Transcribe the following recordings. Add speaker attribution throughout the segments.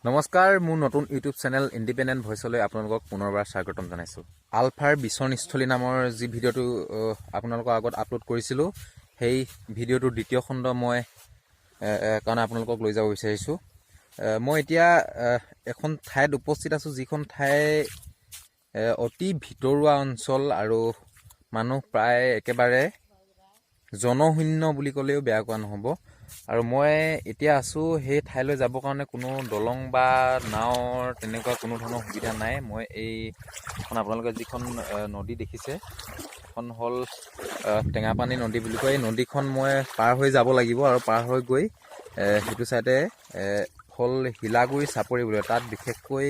Speaker 1: নমস্কাৰ, মোৰ নতুন ইউটিউব চেনেল ইণ্ডিপেণ্ডেণ্ট ভইচলৈ আপোনালোকক পুনৰবাৰ স্বাগতম জনাইছোঁ। আলফাৰ বিচৰণস্থলী নামৰ যি ভিডিঅ'টো আপোনালোকৰ আগত আপলোড কৰিছিলোঁ, সেই ভিডিঅ'টোৰ দ্বিতীয় খণ্ড মই কাৰণে আপোনালোকক লৈ যাব বিচাৰিছোঁ। মই এতিয়া এখন ঠাইত উপস্থিত আছোঁ, যিখন ঠাই অতি ভিতৰুৱা অঞ্চল আৰু মানুহ প্ৰায় একেবাৰে জনশূন্য বুলি ক'লেও বেয়া কোৱা নহ'ব। আৰু মই এতিয়া আছোঁ, সেই ঠাইলৈ যাবৰ কাৰণে কোনো দলং বা নাৱৰ তেনেকুৱা কোনো ধৰণৰ সুবিধা নাই। মই এইখন আপোনালোকে যিখন নদী দেখিছে, এখন হ'ল টেঙাপানী নদী বুলি কয়। এই নদীখন মই পাৰ হৈ যাব লাগিব আৰু পাৰ হৈ গৈ সেইটো চাইডে হ'ল শিলাগুৰি চাপৰি বুলি। তাত বিশেষকৈ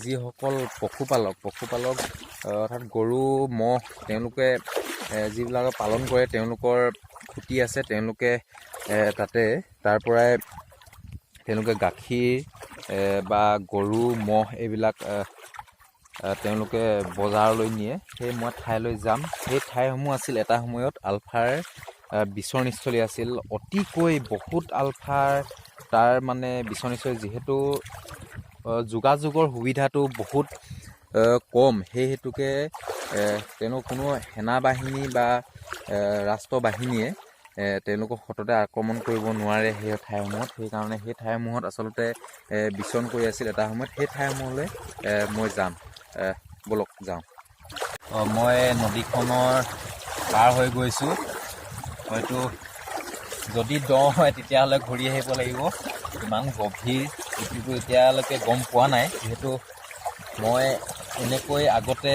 Speaker 1: যিসকল পশুপালক, অৰ্থাৎ গৰু ম'হ তেওঁলোকে যিবিলাকে পালন কৰে, তেওঁলোকৰ খুঁটি আছে। তেওঁলোকে তাতে তাৰ পৰাই তেওঁলোকে গাখীৰ বা গৰু ম'হ এইবিলাক এ, এ, তেওঁলোকে বজাৰলৈ নিয়ে। সেই মই ঠাইলৈ যাম। সেই ঠাইসমূহ আছিল এটা সময়ত আলফাৰ বিচৰণস্থলী আছিল। অতিকৈ বহুত আলফাৰ তাৰ মানে বিচৰণস্থলী, যিহেতু যোগাযোগৰ সুবিধাটো বহুত কম, সেই হেতুকে তেওঁলোক কোনো সেনা বাহিনী বা ৰাষ্ট্ৰ বাহিনীয়ে তেওঁলোকক সততে আক্ৰমণ কৰিব নোৱাৰে সেই ঠাইসমূহত। সেইকাৰণে সেই ঠাইসমূহত আচলতে বিচৰণ কৰি আছিল এটা সময়ত। সেই ঠাইসমূহলৈ মই যাম। ব'লক যাওঁ। মই নদীখনৰ পাৰ হৈ গৈছোঁ। হয়তো যদি দ হয়, তেতিয়াহ'লে ঘূৰি আহিব লাগিব। ইমান গভীৰ এইটোতো এতিয়ালৈকে গম পোৱা নাই, যিহেতু মই এনেকৈ আগতে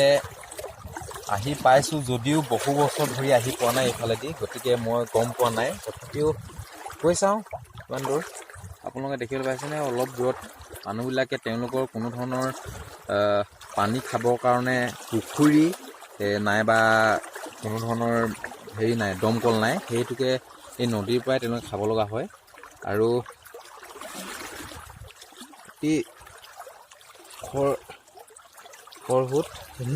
Speaker 1: আহি পাইছোঁ যদিও বহু বছৰ ধৰি আহি পোৱা নাই এইফালেদি। গতিকে মই গম পোৱা নাই। তথাপিও গৈ চাওঁ কিমান দূৰ। আপোনালোকে দেখিবলৈ পাইছেনে, অলপ দূৰত মানুহবিলাকে তেওঁলোকৰ কোনো ধৰণৰ পানী খাবৰ কাৰণে পুখুৰী নাইবা কোনো ধৰণৰ হেৰি নাই, দমকল নাই। সেইহেতুকে এই নদীৰ পৰাই তেওঁলোকে খাব লগা হয় আৰু অতি খৰসোঁত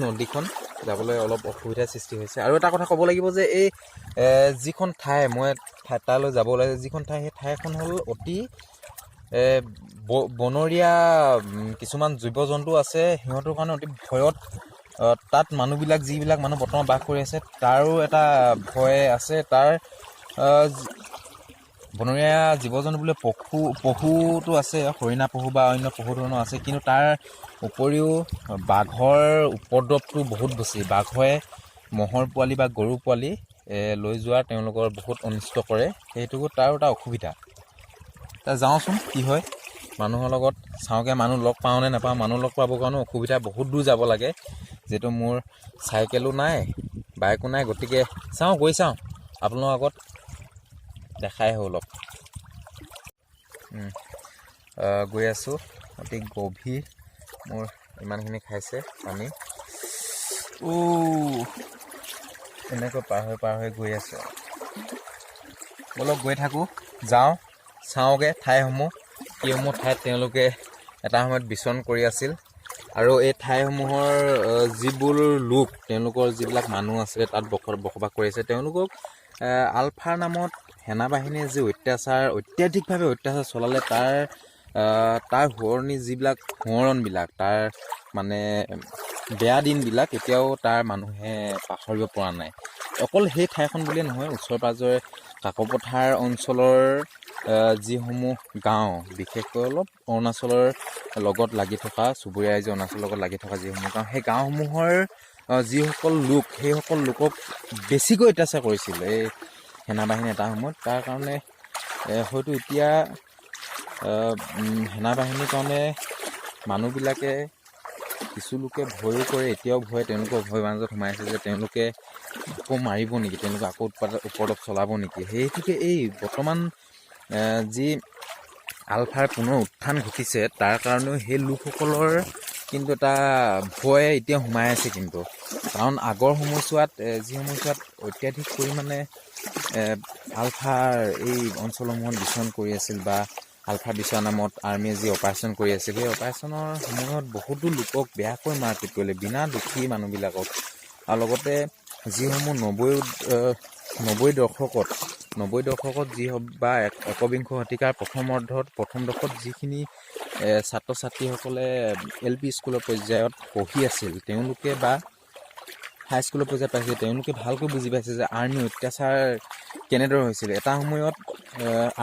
Speaker 1: নদীখন, যাবলৈ অলপ অসুবিধাৰ সৃষ্টি হৈছে। আৰু এটা কথা ক'ব লাগিব যে এই যিখন ঠাই মই তালৈ যাব ওলাইছোঁ, যিখন ঠাই, সেই ঠাইখন হ'ল অতি বনৰীয়া। কিছুমান জীৱ জন্তু আছে, সিহঁতৰ কাৰণে অতি ভয়ত তাত মানুহবিলাক, যিবিলাক মানুহ বৰ্তমান বাস কৰি আছে, তাৰো এটা ভয় আছে। তাৰ বনৰীয়া জীৱ জন্তু বোলে পশুটো আছে, হৰিণা পহু বা অন্য পহু ধৰণৰ আছে। কিন্তু তাৰ উপৰিও বাঘৰ উপদ্ৰৱটো বহুত বেছি। বাঘে ম'হৰ পোৱালি বা গৰু পোৱালি লৈ যোৱাৰ তেওঁলোকৰ বহুত অনিষ্ট কৰে। সেইটো তাৰো এটা অসুবিধা। যাওঁচোন কি হয় মানুহৰ লগত চাওঁগৈ, মানুহ লগ পাওঁ নে নাপাওঁ। মানুহ লগ পাবৰ কাৰণেও অসুবিধা, বহুত দূৰ যাব লাগে, যিহেতু মোৰ চাইকেলো নাই, বাইকো নাই। গতিকে চাওঁ, গৈ চাওঁ, আপোনালোকৰ আগত দেখাই আহোঁ অলপ। গৈ আছোঁ। অতি গভীৰ, মোৰ ইমানখিনি খাইছে পানী। এনেকৈ পাৰ হৈ পাৰ হৈ গৈ আছোঁ। ব'লক গৈ থাকোঁ, যাওঁ, চাওঁগৈ ঠাইসমূহ, কিসমূহ ঠাইত তেওঁলোকে এটা সময়ত বিচৰণ কৰি আছিল। আৰু এই ঠাইসমূহৰ যিবোৰ লোক, তেওঁলোকৰ যিবিলাক মানুহ আছিলে, তাত বসবাস কৰি আছে, তেওঁলোকক আলফাৰ নামত সেনা বাহিনীয়ে যি অত্যাচাৰ, অত্যাধিকভাৱে অত্যাচাৰ চলালে, তাৰ সোঁৱৰণি, যিবিলাক সোঁৱৰণবিলাক, তাৰ মানে বেয়া দিনবিলাক এতিয়াও তাৰ মানুহে পাহৰিব পৰা নাই। অকল সেই ঠাইখন বুলিয়ে নহয়, ওচৰে পাঁজৰে কাকপথাৰ অঞ্চলৰ যিসমূহ গাঁও, বিশেষকৈ অলপ অৰুণাচলৰ লগত লাগি থকা, চুবুৰীয়া ৰাজ্য অৰুণাচলৰ লগত লাগি থকা যিসমূহ গাঁও, সেই গাঁওসমূহৰ যিসকল লোক, সেইসকল লোকক বেছিকৈ অত্যাচাৰ কৰিছিল এই সেনাবাহিনী এটা সময়ত। তাৰ কাৰণে হয়তো এতিয়া সেনাবাহিনীৰ কাৰণে মানুহবিলাকে, কিছু লোকে ভয়ো কৰে। এতিয়াও ভয়, তেওঁলোকৰ ভয় মাজত সোমাই আছে যে তেওঁলোকে আকৌ মাৰিব নেকি, তেওঁলোকে আকৌ উপদ্ৰৱ চলাব নেকি। সেইহেতুকে এই বৰ্তমান যি আলফাৰ পুনৰ উত্থান ঘটিছে, তাৰ কাৰণেও সেই লোকসকলৰ কিন্তু এটা ভয় এতিয়া সোমাই আছে কিন্তু। কাৰণ আগৰ সময়ছোৱাত, যি সময়ছোৱাত অত্যাধিক পৰিমাণে আলফাৰ এই অঞ্চলসমূহত বিচৰণ কৰি আছিল বা আলফা বিচৰা নামত আৰ্মীয়ে যি অপাৰেশ্যন কৰি আছিল, সেই অপাৰেশ্যনৰ সময়ত বহুতো লোকক বেয়াকৈ মাৰপিট কৰিলে, বিনা দোষী মানুহবিলাকক। আৰু লগতে যিসমূহ 90 দশকত 90 দশকত যি বা একবিংশ শতিকাৰ প্ৰথম অৰ্ধত, প্ৰথম দশকত যিখিনি ছাত্ৰ ছাত্ৰীসকলে এল পি স্কুলৰ পৰ্যায়ত পঢ়ি আছিল, তেওঁলোকে বা হাইস্কুলৰ পৰ্যায়ত পাইছে, তেওঁলোকে ভালকৈ বুজি পাইছে যে আৰ্মি অত্যাচাৰ কেনেদৰে হৈছিল। এটা সময়ত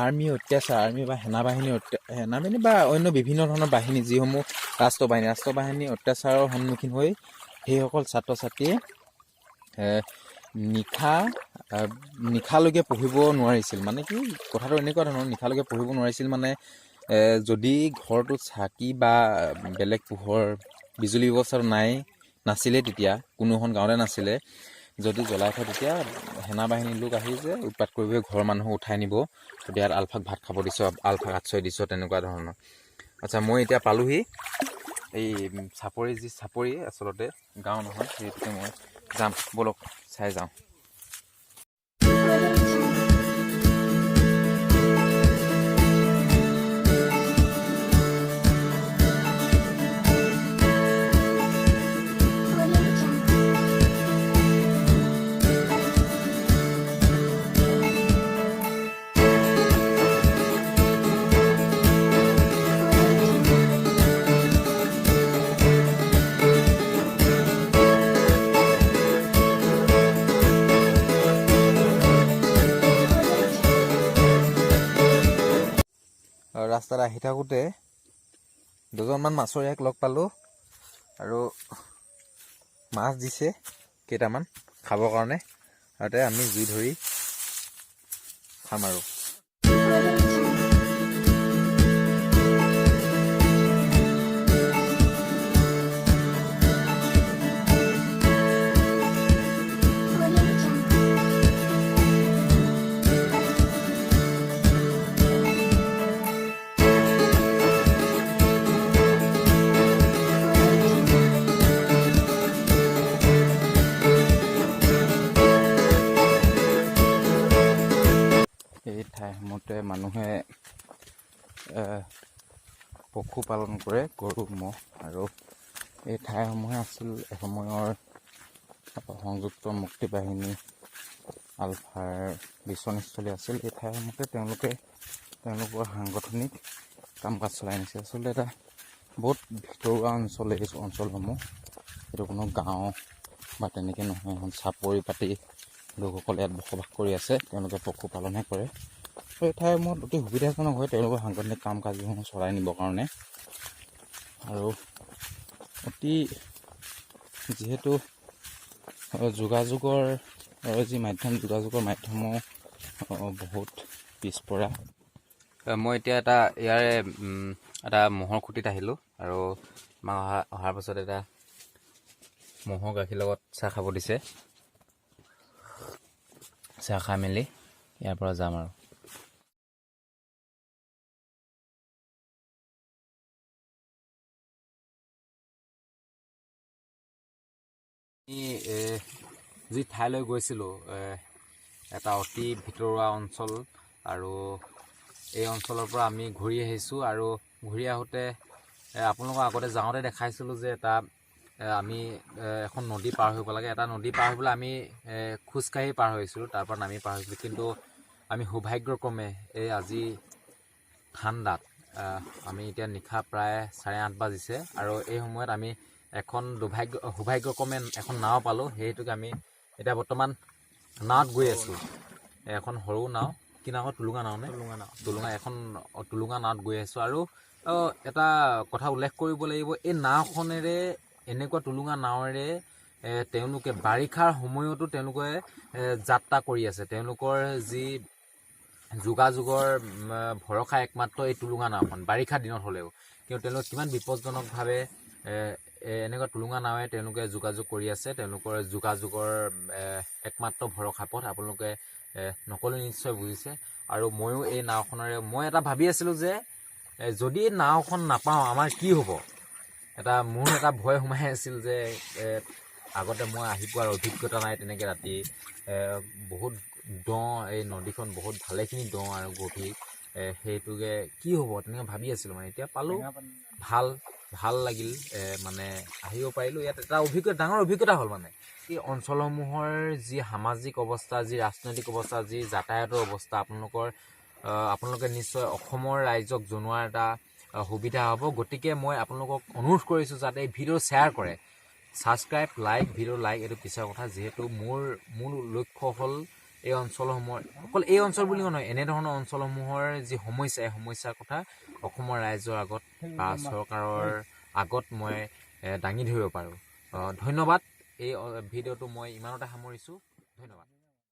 Speaker 1: আৰ্মি অত্যাচাৰ, আৰ্মি বা সেনাবাহিনী বা অন্য বিভিন্ন ধৰণৰ বাহিনী, যিসমূহ ৰাষ্ট্ৰবাহিনী অত্যাচাৰৰ সন্মুখীন হৈ সেইসকল ছাত্ৰ ছাত্ৰীয়ে নিশালৈকে পঢ়িব নোৱাৰিছিল। মানে কি কথাটো এনেকুৱা ধৰণৰ, নিশালৈকে পঢ়িব নোৱাৰিছিল মানে যদি ঘৰটোত চাকি বা বেলেগ পোহৰ বিজুলী ব্যৱস্থাটো নাছিলে, তেতিয়া কোনো এখন গাঁৱতে নাছিলে, যদি জ্বলাই থয় তেতিয়া সেনাবাহিনীৰ লোক আহি যে উৎপাত কৰিব, ঘৰৰ মানুহক উঠাই নিব, তেতিয়া আলফাক ভাত খাব দিছ, আলফাক আশ্ৰয় দিছ, তেনেকুৱা ধৰণৰ। আচ্ছা, মই এতিয়া পালোহি এই চাপৰি, যি চাপৰি আচলতে গাঁও নহয়, সেইটোকে মই যাম, ব'লক চাই যাওঁ। ৰাস্তাত আহি থাকোঁতে দুজনমান মাছৰীয়াক লগ পালোঁ আৰু মাছ দিছে কেইটামান খাবৰ কাৰণে, আৰু আমি জুই ধৰি খাম আৰু। এই ঠাইসমূহতে মানুহে পশুপালন কৰে, গৰু, ম'হ। আৰু এই ঠাইসমূহে আছিল এসময়ৰ সংযুক্ত মুক্তি বাহিনী আলফাৰ বিচৰণস্থলী আছিল। এই ঠাইসমূহতে তেওঁলোকে তেওঁলোকৰ সাংগঠনিক কাম কাজ চলাই নিছে। আচলতে এটা বহুত ভিতৰুৱা অঞ্চল এই অঞ্চলসমূহ, এইটো কোনো গাঁও বা তেনেকৈ নহয়, এখন চাপৰি পাতি লোকসকলে ইয়াত বসবাস কৰি আছে, তেওঁলোকে পশুপালনহে কৰে। এই ঠাইসমূহত অতি সুবিধাজনক হয় তেওঁলোকৰ সাংগঠনিক কাম কাজসমূহ চলাই নিবৰ কাৰণে। আৰু অতি যিহেতু যোগাযোগৰ যি মাধ্যম, যোগাযোগৰ মাধ্যমো বহুত পিছপৰা। মই এতিয়া এটা ইয়াৰে এটা ম'হৰ খুঁটিত আহিলোঁ আৰু মা অহাৰ পাছত এটা ম'হৰ গাখীৰ লগত চাহ খাব দিছে। চাহ খাই মেলি ইয়াৰ পৰা যাম আৰু। আমি যি ঠাইলৈ গৈছিলোঁ, এটা অতি ভিতৰুৱা অঞ্চল আৰু এই অঞ্চলৰ পৰা আমি ঘূৰি আহিছোঁ। আৰু ঘূৰি আহোঁতে আপোনালোকৰ আগতে যাওঁতে দেখাইছিলোঁ যে এটা আমি এখন নদী পাৰ হ'ব লাগে। এটা নদী পাৰ হ'বলৈ আমি খোজকাঢ়ি পাৰ হৈছিলোঁ, তাৰ পৰা নামি পাৰ হৈছিলোঁ। কিন্তু আমি সৌভাগ্যক্ৰমে এই আজি ঠাণ্ডাত আমি এতিয়া নিশা প্ৰায় 8:30 বাজিছে আৰু এই সময়ত আমি এখন সৌভাগ্যক্ৰমে এখন নাও পালোঁ। সেইটোকে আমি এতিয়া বৰ্তমান নাৱত গৈ আছোঁ। এখন সৰু নাও, কি নাও, টুলুঙা নাও নে?
Speaker 2: টুলুঙা নাও।
Speaker 1: টুলুঙা, এখন টুলুঙা নাৱত গৈ আছোঁ। আৰু এটা কথা উল্লেখ কৰিব লাগিব, এই নাওখনেৰে, এনেকুৱা টুলুঙা নাৱেৰে তেওঁলোকে বাৰিষাৰ সময়তো তেওঁলোকে যাত্ৰা কৰি আছে। তেওঁলোকৰ যি যোগাযোগৰ ভৰসা একমাত্ৰ এই টুলুঙা নাওখন, বাৰিষা দিনত হ'লেও। কিন্তু তেওঁলোকে কিমান বিপদজনকভাৱে এনেকুৱা টুলুঙা নাৱে তেওঁলোকে যোগাযোগ কৰি আছে। তেওঁলোকৰ যোগাযোগৰ একমাত্ৰ ভৰসা পথ। আপোনালোকে নক'লে নিশ্চয় বুজিছে। আৰু ময়ো এই নাওখনেৰে, মই এটা ভাবি আছিলোঁ যে যদি নাওখন নাপাওঁ আমাৰ কি হ'ব, এটা মোৰ এটা ভয় সোমাই আছিল যে আগতে মই আহি পোৱাৰ অভিজ্ঞতা নাই তেনেকৈ ৰাতি, বহুত দ, এই নদীখন বহুত ভালেখিনি দ আৰু গভীৰ, সেইটোকে কি হ'ব তেনেকৈ ভাবি আছিলোঁ মানে। এতিয়া পালোঁ ভাল, ভাল লাগিল, মানে আহিব পাৰিলোঁ। ইয়াত এটা অভিজ্ঞতা, ডাঙৰ অভিজ্ঞতা হ'ল। মানে এই অঞ্চলসমূহৰ যি সামাজিক অৱস্থা, যি ৰাজনৈতিক অৱস্থা, যি যাতায়াতৰ অৱস্থা, আপোনালোকে নিশ্চয় অসমৰ ৰাইজক জনোৱাৰ এটা সুবিধা হ'ব। গতিকে মই আপোনালোকক অনুৰোধ কৰিছোঁ যাতে এই ভিডিঅ' শ্বেয়াৰ কৰে, ছাবস্ক্ৰাইব, লাইক, ভিডিঅ' লাইক এইটো পিছৰ কথা। যিহেতু মোৰ মূল লক্ষ্য হ'ল এই অঞ্চলসমূহৰ, অকল এই অঞ্চল বুলি নহয়, এনেধৰণৰ অঞ্চলসমূহৰ যি সমস্যা, এই সমস্যাৰ কথা অসমৰ ৰাইজৰ আগত বা চৰকাৰৰ আগত মই দাঙি ধৰিব পাৰোঁ। ধন্যবাদ। এই ভিডিঅ'টো মই ইমানতে সামৰিছোঁ। ধন্যবাদ।